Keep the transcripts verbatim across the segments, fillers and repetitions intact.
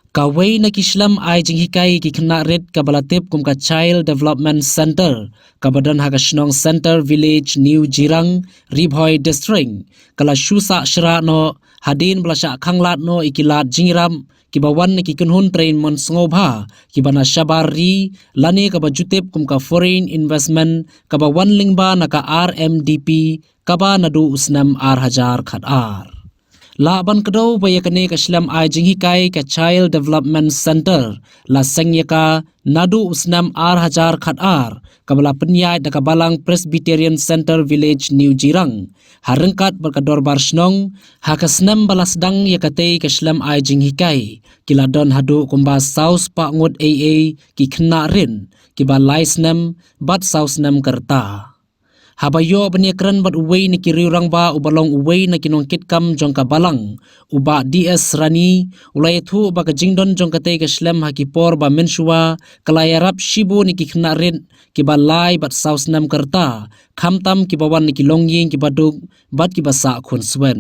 Kawei na ki shlem ai jinghikai ki khynnah rit kaba la tip kum ka Child Development Center, kaba don ha ka shnong Center Village, New Jirang, Ri Bhoi District, ka la shu sah shrah noh hadien ba la shah khanglad noh ïa ki lad jingïarap kiba wan na ki kynhun trei mon sngewbha kiba na shabar ri, lane kaba ju tip kum ka foreign investment, kaba wan lyngba na ka R M D P, kaba naduh u snem ar hajar khat ar. Lah ban kdew ba ïa kane ka shlem ai jinghikai ka Child Development Center la seng ïa ka naduh u snem ar hajar khat ar, kaba la pynïaid da ka Balang Presbyterian Center Village, New Jirang, ha ryngkat bad ka dorbar shnong. Ha ka snem ba la sdang ïa katei ka shlem ai jinghikai, ki la don haduh kumba saw spah ngut ei ei ki khynnah rit kiba lai snem bad saw snem ka rta. Haba ïoh ban ïakren bad uwei na ki riew rangbah uba long uwei na ki nongkitkam jong ka Balang, u Bah D S Rani, u la ïathuh ba ka jingdon jong katei ka shlem ha ki por ba mynshuwa ka la ïarap shibun ïa ki khynnah rit kiba lai bad saw snem ka rta, khamtam kiba wan na ki longïing kiba duk bad kiba sah khunswet.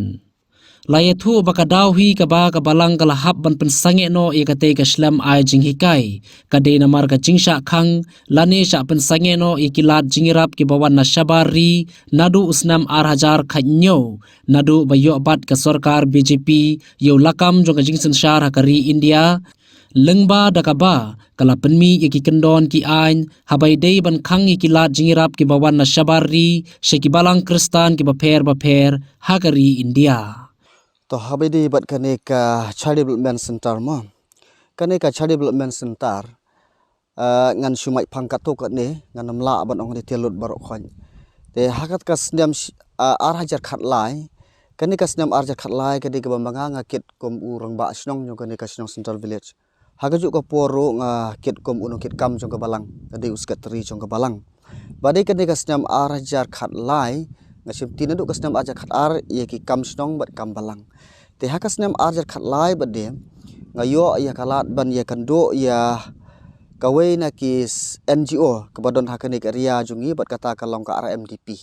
La ïathuh ba ka daw hi kaba ka Balang ka la hap ban pynsangeh noh ïa katei ka shlem ai jinghikai, ka dei namar ka jingshah khang lane shah pynsangeh noh ïa ki lad jingïarap kiba wan na shabar ri naduh u snem ar hajar khat hynñiew, naduh ba ïoh bat ka sorkar B J P ïa u lakam jong ka jingsynshar ha ka ri India, lyngba da kaba ka la pynmih ïa ki kyndon ki aiñ haba ïadei ban khang ïa ki lad jingïarap kiba wan na shabar ri sha ki Balang Khristan kiba pher bapher ha ka ri India. To, haba ïadei bad kane ka Child Development Center mo. Kane ka Child Development Center, ah, ngan shu mait phang katto katne, ngan ym lah ban ong detail lut baroh khoit. Te ha kata ka snem sh-, ah, ar hajar khat lai, kane ka snem ar hajar khat lai ka dei kaba ma nga nga kit kum u rangbah shnong jong kane ka shnong Center Village. Ha kajuh ka por ruh nga kit kum u nongkitkam jong ka Balang, ka dei u secretary jong ka Balang. Ba dei kane ka snem ar hajar khat lai, nga shim ti naduh ka snem ar hajar khat ar ïa ki kam shnong bad kam Balang. Te ha ka snem ar hajar khat lai bad dei, nga ïoh ïa ka lad ban ïakynduh ïa kawei na ki s-, N G O kaba don ha kane ka area jong ngi, bad kata ka long ka R M D P.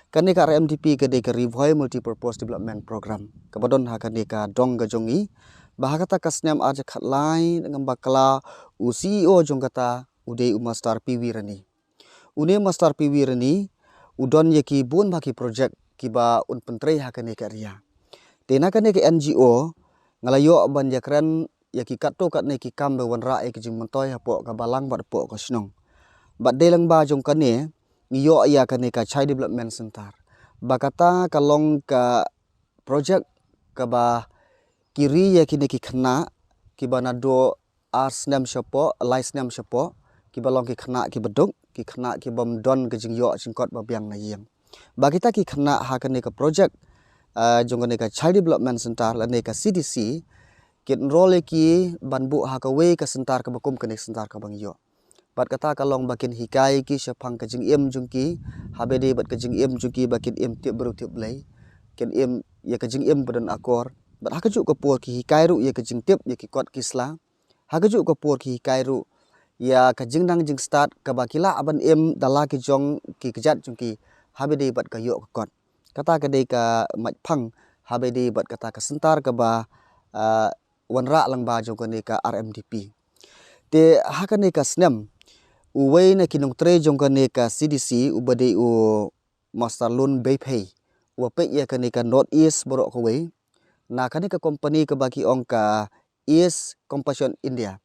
Kane ka R M D P ka dei ka Ri Bhoi Multipurpose Development Program, kaba don ha kane ka dong ka jong ngi. Ba ha kata ka snem ar hajar khat lai, ngam bakla, u C E O jong kata u dei u Master P V Rani. Une Master P V Rani u don ïa ki bun bha ki project kiba un pyntrei ha kane ka area. Te na kane ka N G O nga la ïoh ban ïakren ïa ki katto katne ki kam ba wanrah ïa ki jingmyntoi hapoh ka Balang bad hapoh ka shnong. Bad dei lyngba jong kane ngi ïoh ïa kane ka Child Development Center. Ba kata ka long ka project kaba ki ri ïa kine ki khynnah kiba naduh ar snem shapoh, lai snem shapoh, kiba long ki khynnah kiba duk, ki khynnah kibym don ka jingïoh jingkot ba biang na ïing. Ba kita ki khynnah ha kane ka project, ah, jong kane ka Child Development Center lane ka C D C, ki enroll ïa ki ban buh ha kawei ka center kaba kum kane ka center kaba ngi ïoh. Bad kata ka long ba kin hikai ki shaphang ka jingim jong ki, haba dei bad ka jingim jong ki ba kin im tip briew tip Blei, kin im ïa ka jingim ba don akor. Bad ha kajuh ka por ki hikai ruh ïa ka jingtip ïa ki kot ki sla. Ha kajuh ka por ki hikai ruh ïa ka jingnang jingstad kaba ki lah ban im da la ki jong ki kjat jong ki, haba dei bad ka ïoh ka kot. Kata ka dei ka mait phang haba dei bad kata ka center kaba, ah, wanrah lyngba jong kane ka R M D P. Te ha kane ka snem, uwei na ki nongtrei jong kane ka C D C uba dei u Master Lun Beiphei, uba peit ïa kane ka North East baroh kawei, na kane ka company kaba ki ong ka East Compassion India.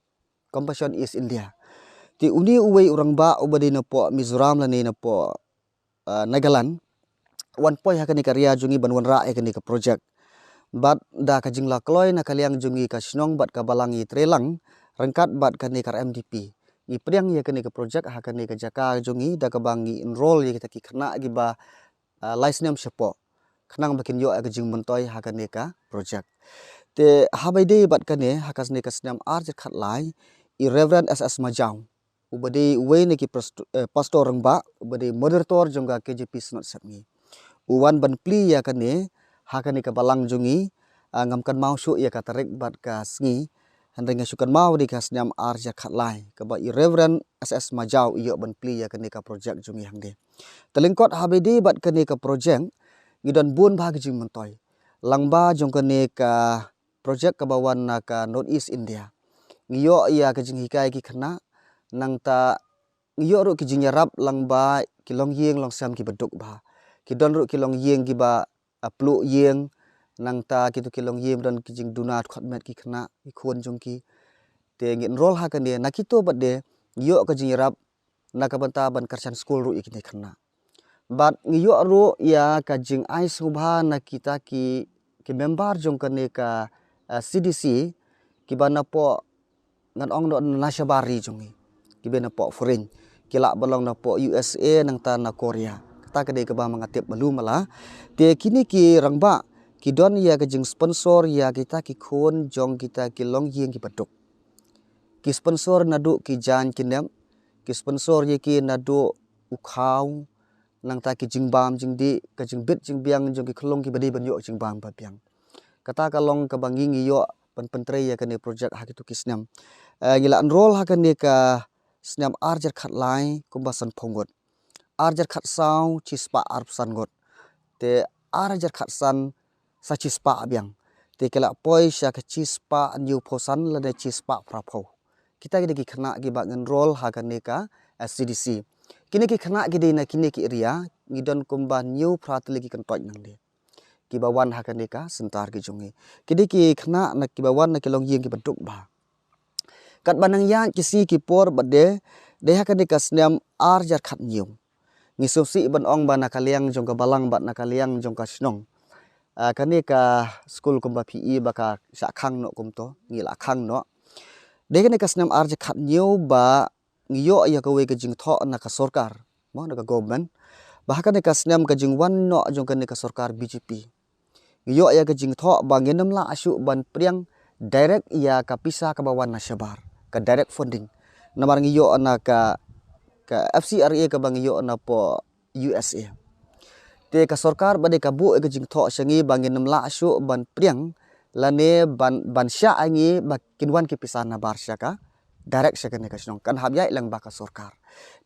Compassion East India. Te une uwei u rangbah uba dei napoh Mizoram lane napoh, ah, Nagaland, wan poi ha kane ka area jong ngi ban wanrah ïa kane ka project. Bad da ka jingla kloi na ka liang jong ngi ka shnong bad ka Balang ngi trei lang ryngkat bad kane ka R M D P, ngi pdiang ïa kane ka project ha kane ka jaka jong ngi, da kaba ngi enroll ïa kita ki khynnah kiba, ah, lai snem shapoh, khnang ba kin ïoh ïa ka jingmyntoi ha kane ka project. Te haba dei bad kane, ha kane ka snem ar hajar khat lai, i Reverend S S Majaw, uba dei uwei na ki past-, eh, pastor rangbah, uba dei moderator jong ka K J P Synod Sepngi, u wan ban plie ïa kane ha kane ka Balang jong ngi. Ah, ngam kynmaw shuh ïa ka tarik bad ka sngi, hynrei nga shu kynmaw dei ka snem ar hajar khat lai, kaba i Reverend S S Majaw i ïoh ban plie ïa kane ka project jong ngi hangne. Te lyngkot haba dei bad kane ka project, ngi don bun bha ki jingmyntoi lyngba jong kane ka project kaba wan na ka North East India. ngi ïoh ïa ka jinghikai ki khynnah, nangta ngi ïoh ruh ki jingïarap lang ba ki longïing longsem kiba duk bha. Ki don ruh ki longïing kiba, ah, pluh ïing, nangta kito ki longïing don ki jingduna khot met ki khynnah, ki khun jong ki. Te ngi enroll ha kane, na kito pat de, ngi ïoh ka jingïarap, na ka bynta ban kyrshan skul ruh ïa kine khynnah. Bad ngi ïoh ruh ïa ka jingai sngewbha na kita ki, ki member jong kane ka, ah, C D C, kiba na poh ngan ong noh na shabar ri jong ngi. Kiba na poh foreign. Ki lah ban long na poh U S A nangta na Korea. Kata ka dei kaba ma nga tip malu mala. Te kine ki rangbah, ki don ïa ka jingsponsor ïa kita ki khun jong kita ki longïing kiba duk. Ki sponsor naduh ki jaiñ ki nep, ki sponsor ïa ki naduh u khaw, nangta ki jingbam jingdih, ka jingbit jingbiang jong ki khyllung kiba dei ban ïoh jingbam ba biang. Kata ka long kaba ngi ngi ïoh ban pyntrei ïa kane project ha kito ki snem. Eh, ngi la enroll ha kane ka snem ar hajar khatlai kumba sanphew ngut. Ar hajar khatsaw shispah arphew san ngut. Te ar hajar khatsan sa shispah biang. Te ki la poi sha ka shispah hynñiewphew san lane shispah phraphew. Kita ki dei ki khynnah kiba ngi enroll ha kane ka, eh, C D C. Kine ki khynnah ki dei na kine ki area, ngi don kumba hynñiewphra tylli ki kyntoit nangne. Kiba wan ha kane ka center ki jong ngi. Ki dei ki khynnah na kiba wan na ki longïing kiba duk bha. Katba nang ïaid ki sngi ki por bad de, dei ha kane ka snem ar hajar khathynñiew. Ngi sngewsih ban ong ba na ka liang jong ka balang bad na ka liang jong ka shnong, ah, kane ka skul kumba phi i ba ka shah khang noh kumto, ngi la khang noh. Dei kane ka snem ar hajar khathynñiew ba ngi ïoh ïa kawei ka jingthoh na ka sorkar, mo, na ka government. Ba ha kane ka snem ka jingwan noh jong kane ka sorkar B J P, ngi ïoh ïa ka jingthoh ba ngin ym lah shuh ban pdiang direct ïa ka pisa kaba wan na shabar, ka direct funding. Namar ngi ïoh na ka, ka F C R A kaba ngi ïoh na poh U S A. Te ka sorkar ba dei ka buh ïa ka jingthoh sha ngi ba ngin ym lah shuh ban pdiang lane ban, ban shah ïa ngi ba kin wan ki pisa nabar sha ka direct sha kane ka shnong, kan hap ïaid lang ba ka sorkar.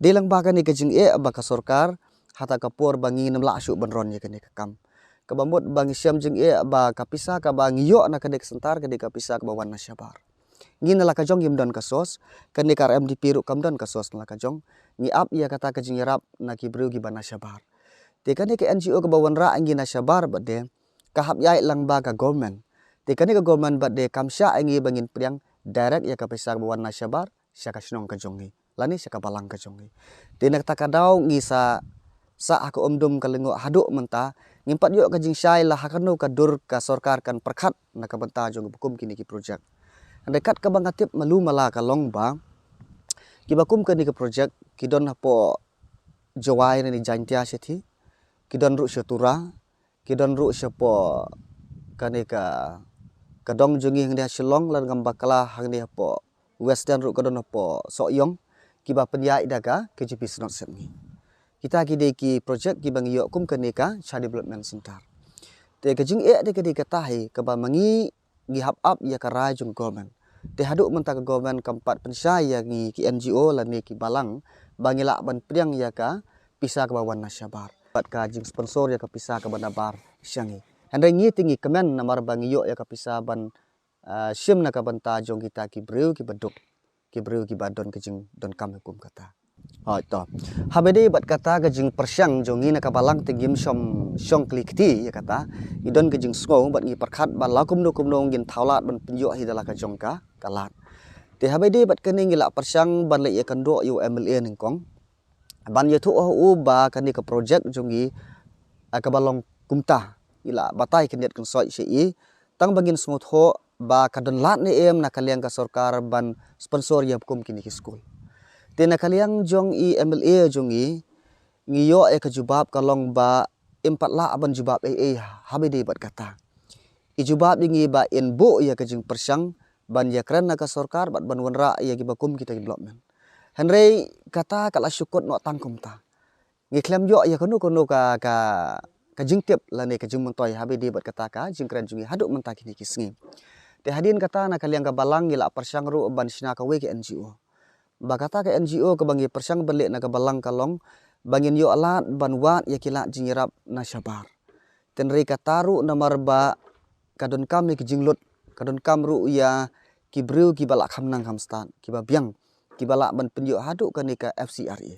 Dei lang ba kane ka jingeh ba ka sorkar, hata ka por ba ngin ym lah shuh ban ron ïa kane ka kam. Kaba mut ba ngi shem jingeh ba ka pisa kaba ngi ïoh na kane ka center ka dei ka pisa kaba wan na shabar. Ngi na la ka jong ngim don ka source, kane ka R M D P ruh kam don ka source na la ka jong. Ngi ap ïa kata ka jingïarap na ki briew kiba na shabar. Te kane ka N G O kaba wanrah ïa ngi na shabar bad de, ka hap ïaid lang ba ka government. Te kane ka government bad de kam shah ïa ngi ba ngin pdiang direct ïa ka pisa kaba wan na shabar sha ka shnong ka jong ngi lane sha ka balang ka jong ngi. Te na kata ka daw ngi sa sah ha ka umdum ka lyngngoh haduh mynta, ngim pat ïoh ka jingshai la ha kano ka dur ka sorkar kan pyrkhat na ka bynta jong kiba kum kine ki project. Hynrei kat kaba nga tip malu mala ka long ba kiba kum kine ki project ki don hapoh Jowai ne Jaintia shathie, ki don ruh sha Tura, ki don ruh shapoh kane ka, ka dong jong ngi hangne ha Shillong, lada ngam bakla hangne hapoh Western ruh ka don hapoh Sohiong, kiba pynïaid da ka K J P Synod Sepngi. Kita ki dei ki project kiba ngi ïoh kum kane ka Child Development Center. Te ka jingeh te ka dei kata hi kaba ma ngi ngi hap ap ïa ka rai jong government. Te haduh mynta ka government kam pat pynshai ïa ngi ki N G O lane ki balang ba ngi lah ban pdiang ïa ka pisa kaba wan na shabar. Bad ka jingsponsor ïa ka pisa kaba nabar sha ngi. Hynrei ngi te ngi kmen namar ba ngi ïoh ïa ka pisa ban, ah, shim na ka bynta jong kita ki briew kiba duk, ki briew kiba don ka jingdonkam kum kata. Hooid to. Haba dei bad kata ka jingpyrshang jong ngi na ka balang te ngim shym shong kli kti ïa kata. Ngi don ka jingsngew bad ngi pyrkhat ba la kumno kumno ngin thaw lad ban pynïoh hi da la ka jong ka, ka lad. Te haba dei bad kane ngi la pyrshang ban leit ïakynduh ïa u M L A nyngkong ban ïathuh ha u ba kane ka project jong ngi, ah, kaba long kumta. Ngi la batai khyndiat khynsoit sha i tang ba ngin sngewthuh ba ka don lad ne em na ka liang ka sorkar ban sponsor ïa kum kine ki skul. Te na ka liang jong i M L A jong ngi, ngi ïoh ïa ka jubab ka long ba im pat lah ban jubab ei ei haba dei bad kata. I jubab ïa ngi ba in buh ïa ka jingpyrshang ban ïakren na ka sorkar bad ban wanrah ïa kiba kum kita ki development. Hynrei kata ka la shu kut noh tang kumta. Ngi khlem ïoh ïa kano kano ka, ka, ka jingtip lane ka jingmyntoi haba dei bad kata ka jingkren jong ngi haduh mynta kine ki sngi. Te hadien kata na ka liang ka balang ngi la pyrshang ruh ban shna kawei ka N G O. Ba kata ka N G O kaba ngi pyrshang ban leh na ka balang ka long ba ngin ïoh lad ban wad ïa ki lad jingïarap na shabar. Hynrei kata ruh namar ba ka donkam ïa ki jinglut, ka donkam ruh ïa ki briew kiba lah kham nang kham stad, kiba biang, kiba lah ban pynïoh haduh kane ka F C R A.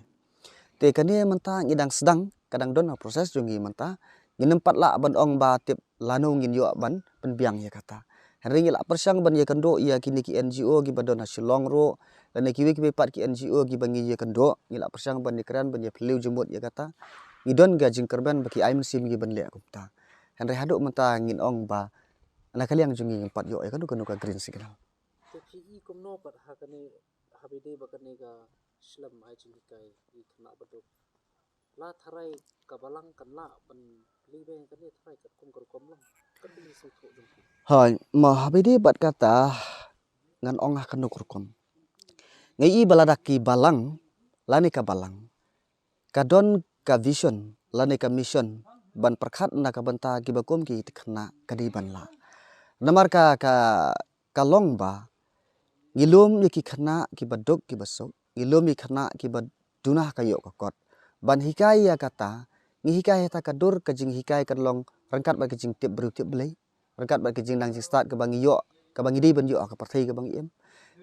Te kane mynta ngi dang sdang, ka dang don ha process jong ngi mynta. Ngin ym pat lah ban ong ba tip lano ngin ïoh ban pynbiang ïa kata. Hynrei ngi lah pyrshang ban ïakynduh ïa kine ki N G O kiba don ha Shillong ruh, lane kiwei kiwei pat ki N G O kiba ngi ïakynduh, ngi lah pyrshang ban ïakren ban ïaphylliew jingmut ïa kata. Ngi don ka jingkyrmen ba ki ai mynsiem ngi ban leh kumta. Hynrei haduh mynta ngin ong ba na ka liang jong ngi ngim pat ïoh ïa kano kano ka green signal. Te phi i kumno pat ha kane, ha ba dei ba kane ka slem ai jinghikai ïa ki khynnah baduk? La tharai ka balang kan lah ban plie beiñ kane tharai katkum ka rukom lang? Katkum ka sngewthuh jong phi? Hooid, ma ha ba dei bad kata ngan ong ha kano ka rukom. Ngi i ba lada ki balang, lane ka balang ka don ka vision lane ka mission ban pyrkhat na ka bynta kiba kum ki khynnah, ka dei ban lah. Namar ka, ka, ka long ba ngi lum ïa ki khynnah kiba duk kiba suk, ngi lum ïa ki khynnah kiba duna ha ka ïoh ka kot. Ban hikai ïa kata, ngi hikai ha kata ka dur ka jinghikai kan long ryngkat bad ka jingtip briew tip Blei, ryngkat bad ka jingnang jingstad kaba ngi ïoh, kaba ngi dei ban ïoh ha ka pyrthei kaba ngi im.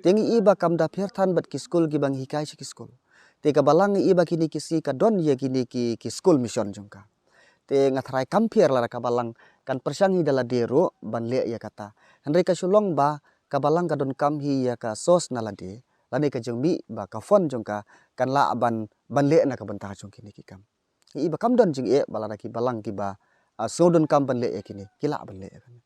Te ngi i ba kam da pher than bad ki skul kiba ngi hikai sha ki skul. Te ka balang ngi i ba kine ki sngi ka don ïa kine ki, ki skul mission jong ka. Te nga tharai kam pher lada ka balang kan pyrshang hi da lade ruh ban leh ïa kata. Hynrei ka shu long ba ka balang ka donkam hi ïa ka source na lade, lane ka jingmih ba ka fund jong ka kan lah ban, ban leh na ka bynta jong kine ki kam. Ngi i ba kam don jingeh ba lada ki balang kiba, ah, sngewdonkam ban leh ïa kine, ki lah ban leh ïa kane.